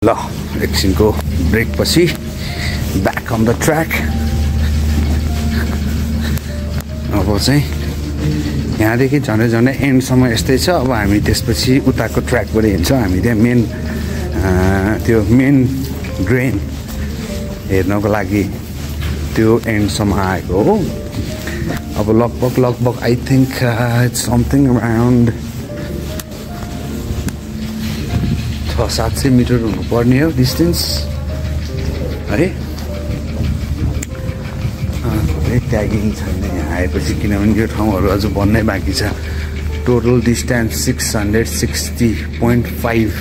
ल एकछिनको ब्रेक पछि ब्याक अन द ट्र्याक। अब चाहिँ यहाँदेखि झन्डै झन्डै एन्डसम्म यस्तै छ। अब हामी त्यसपछि उताको ट्र्याकबाट हिँड्छौँ। हामी त्यहाँ मेन ग्रेन हेर्नको लागि त्यो एन्डसम्म आएको हो। अब लगभग I think it's something around 600-700 metre हुनुपर्ने हो डिस्टेन्स है। ट्यागिङ छैन यहाँ आएपछि, किनभने यो ठाउँहरू अझ बन्नै बाँकी छ। Total distance 660.5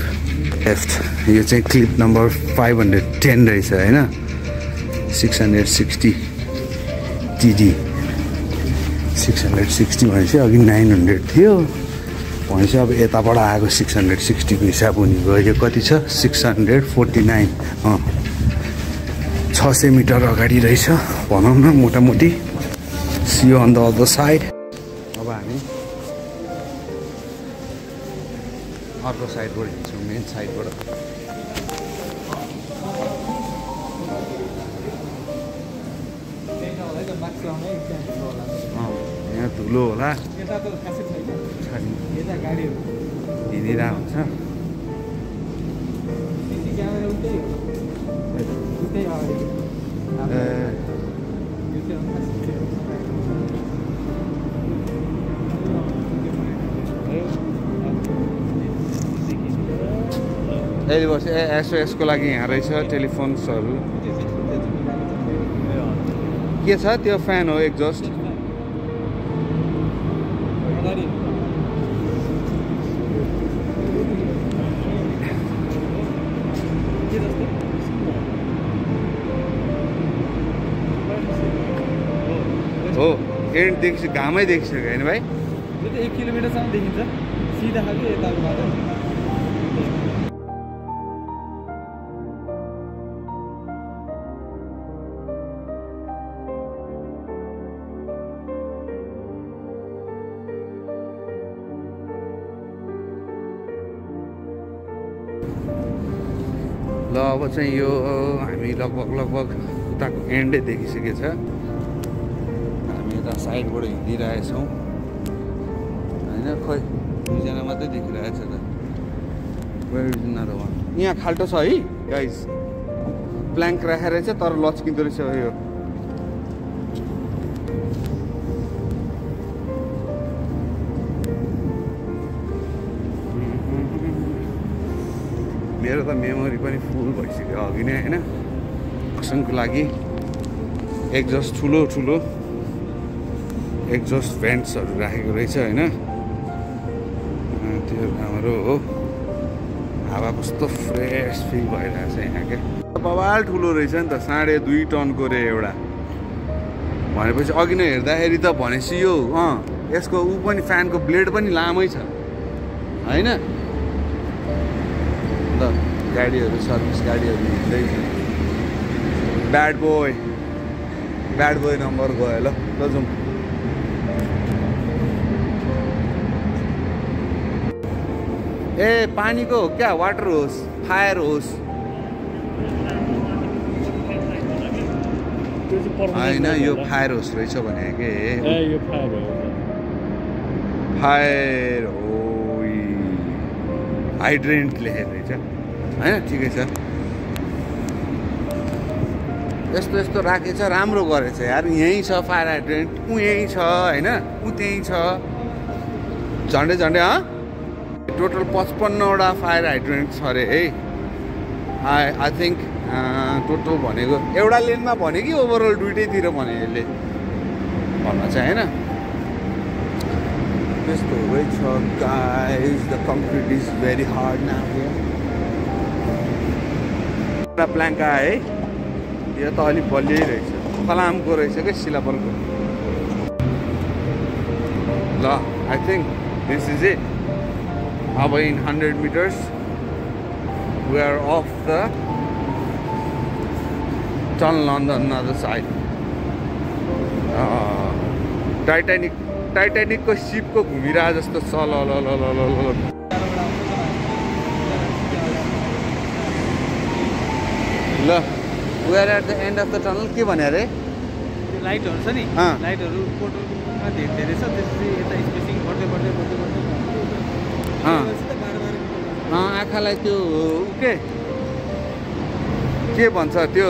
left. यो चाहिँ क्लिप नम्बर 510 रहेछ होइन। 660 TD 660 भनेपछि अघि 900 थियो भनेपछि अब यताबाट आएको 660 को हिसाब हुने गयो। यो कति छ 649। 600 मिटर अगाडि रहेछ भनौँ न मोटामोटी। See you on the other side. अब हामी अर्को साइडबाट हिँड्छौँ, मेन साइडबाट। यहाँ धुलो होला, हिँडिरहेको हुन्छ। SOS को लागि यहाँ रहेछ टेलिफोन्सहरू। के छ त्यो फ्यान हो, एक्जस्ट। हो एन्ड देखिस, घामै देखिसक्यो होइन भाइ। यो त 1 किलोमिटरसम्म देखिन्छ सिधा खालि यताको बाटो। ल अब चाहिँ यो हामी लगभग उताको एन्डै देखिसकेको छ। हामी यता साइडबाट हिँडिरहेछौँ होइन। खोइ दुईजना मात्रै देखिरहेछ त। यहाँ खाल्टो छ है गाइस, प्ल्याङ्क राखेर चाहिँ तर लच्किँदो रहेछ यो। मेरो त मेमोरी पनि फुल भइसक्यो अघि नै होइन। कसमको लागि एक्जस्ट ठुलो एक्जस्ट भेन्ट्सहरू राखेको रहेछ होइन। त्यो हाम्रो हो। हावा कस्तो फ्रेस फिल भइरहेछ यहाँ क्या। बवाल ठुलो रहेछ नि त, 2.5 टनको रे एउटा। भनेपछि अघि नै हेर्दाखेरि त भनेपछि यो यसको ऊ पनि फ्यानको ब्लेड पनि लामै छ होइन। गाडीहरू सर्भिस गाडीहरू हिँड्दैछ। ब्याड बोय नम्बर गयो। ल जाउँ। ए पानीको क्या वाटर होस्, फायर होस् होइन। यो फायर होस् रहेछ भने के फायर हो, हाइड्रेन्ट लेखेको रहेछ होइन। ठिकै छ, यस्तो राखेछ, राम्रो गरेछ यार। यहीँ छ फायर हाइड्रेन्ट, ऊ यहीँ छ होइन, ऊ त्यहीँ छ। झन्डै टोटल 55वटा फायर हाइड्रेन्ट छ अरे है। आई थिङ्क टोटल भनेको एउटा लेनमा भने कि ओभरअल दुइटैतिर भने यसले भन्न चाहिँ होइन। त्यस्तो रहेछ guys. The concrete is very hard now. एउटा प्ल्याङ्क आयो है, यो त अलिक बलियै रहेछ, फलामको रहेछ क्या, सिलापरको। ल I think this is it. अब in 100 meters we are off the tunnel on the another side. Titanic को शिप को घुमिरहे जस्तो छ। ल ल we are at the end of the tunnel के भने अरे त्यो लाइटहरू छ नि अँ। लाइटहरू पोर्टलमा धेरै छ त्यसपछि यता स्पेसिङ बढ्दै अँ। आँखालाई त्यो के भन्छ त्यो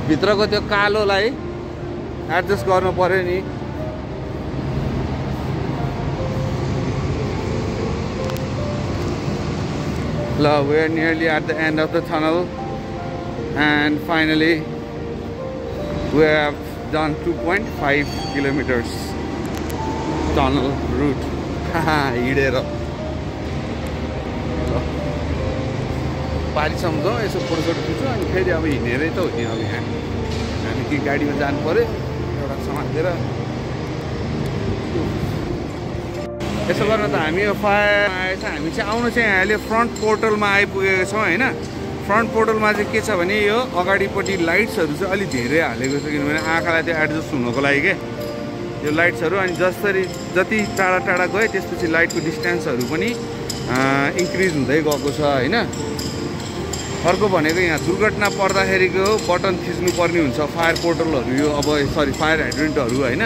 भित्रको त्यो कालोलाई एडजस्ट गर्नु पर्यो नि we are nearly at the end of the tunnel and finally we have done 2.5 kilometers tunnel route हिँडेर पारी सम्झौँ यसो फोटोसोटो खिच्छु अनि फेरि अब हिँडेरै त हो नि अब यहाँ हामी कि गाडीमा जानु पऱ्यो एउटा समातेर यसो गर्न त हामी यो फायर आएछ हामी चाहिँ आउनु चाहिँ अहिले फ्रन्ट पोर्टलमा आइपुगेको छौँ होइन फ्रन्ट पोर्टलमा चाहिँ के छ भने यो अगाडिपट्टि लाइट्सहरू चाहिँ अलिक धेरै हालेको छ किनभने आँखालाई त्यो एडजस्ट हुनको लागि के यो लाइट्सहरू अनि जति टाढा टाढा गयो त्यसपछि लाइटको डिस्टेन्सहरू पनि इन्क्रिज हुँदै गएको छ होइन अर्को भनेको यहाँ दुर्घटना पर्दाखेरिको बटन थिच्नुपर्ने हुन्छ फायर पोर्टलहरू यो अब सरी फायर हाइड्रेन्टहरू होइन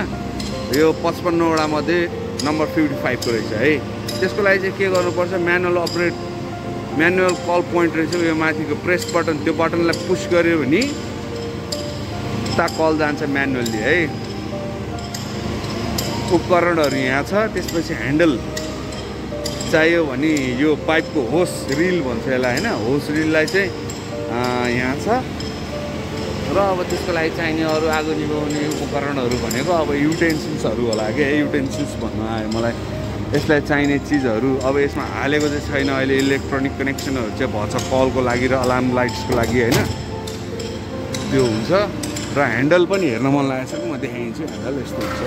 यो 55वटा मध्ये नम्बर 55 को रहेछ है त्यसको लागि चाहिँ के गर्नुपर्छ म्यानुअल कल पोइन्ट रहेछ यो माथिको प्रेस बटन त्यो बटनलाई पुस गर्यो भने उता कल जान्छ म्यानुअल्ली है उपकरणहरू यहाँ छ त्यसपछि ह्यान्डल चाहियो भने यो पाइपको होस रिल भन्छ यसलाई होइन होस रिललाई चाहिँ यहाँ छ र अब त्यसको लागि चाहिने अरू आगो निभाउने उपकरणहरू भनेको अब युटेन्सिल्सहरू होला क्या युटेन्सिल्स भन्नु आयो मलाई यसलाई चाहिने चिजहरू अब यसमा हालेको चाहिँ छैन अहिले इलेक्ट्रोनिक कनेक्सनहरू चाहिँ भन्छ कलको लागि र अलार्म लाइट्सको लागि होइन त्यो हुन्छ र ह्यान्डल पनि हेर्न मन लागेको छ कि म देखाइदिन्छु ह्यान्डल यस्तो हुन्छ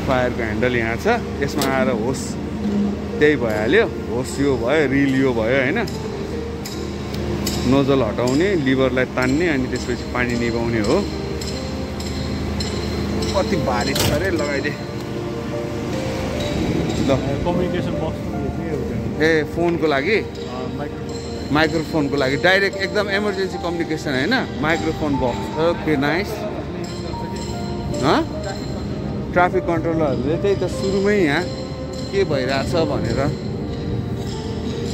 फायरको ह्यान्डल यहाँ छ यसमा आएर होस त्यही भइहाल्यो होस यो भयो रिल यो भयो होइन नोजल हटाउने लिभरलाई तान्ने अनि त्यसपछि पानी निभाउने हो कति भारी छ अरे लगाइदिए ल कम्युनिकेसन बक्स ए फोनको लागि माइक्रोफोनको लागि डाइरेक्ट एकदम इमर्जेन्सी कम्युनिकेसन होइन microphone box okay nice traffic कन्ट्रोलरहरूले त्यही त सुरुमै यहाँ के भइरहेछ भनेर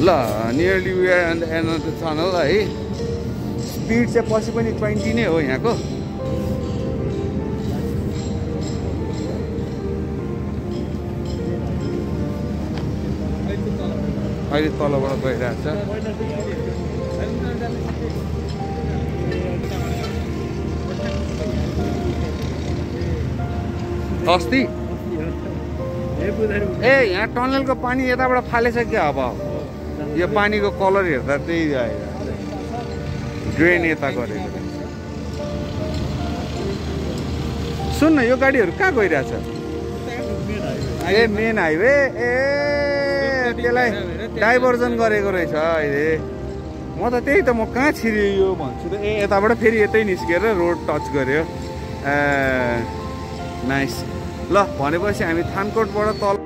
ल nearly we are at the end of the tunnel है स्पिड चाहिँ पछि पनि 20 नै हो यहाँको अहिले तलबाट गइरहेछ अस्ति ए यहाँ टनलको पानी यताबाट फालेछ क्या अब यो पानीको कलर हेर्दा त्यही आइरहेको ड्रेन यता गरेको सुन न यो गाडीहरू कहाँ गइरहेछ ए मेन हाइवे ए त्यसलाई डाइभर्जन गरेको रहेछ अहिले म त त्यही त म कहाँ छिरियो भन्छु त ए यताबाट फेरि यतै निस्केर रोड टच गर्यो नाइस ल भनेपछि हामी थानकोटबाट तल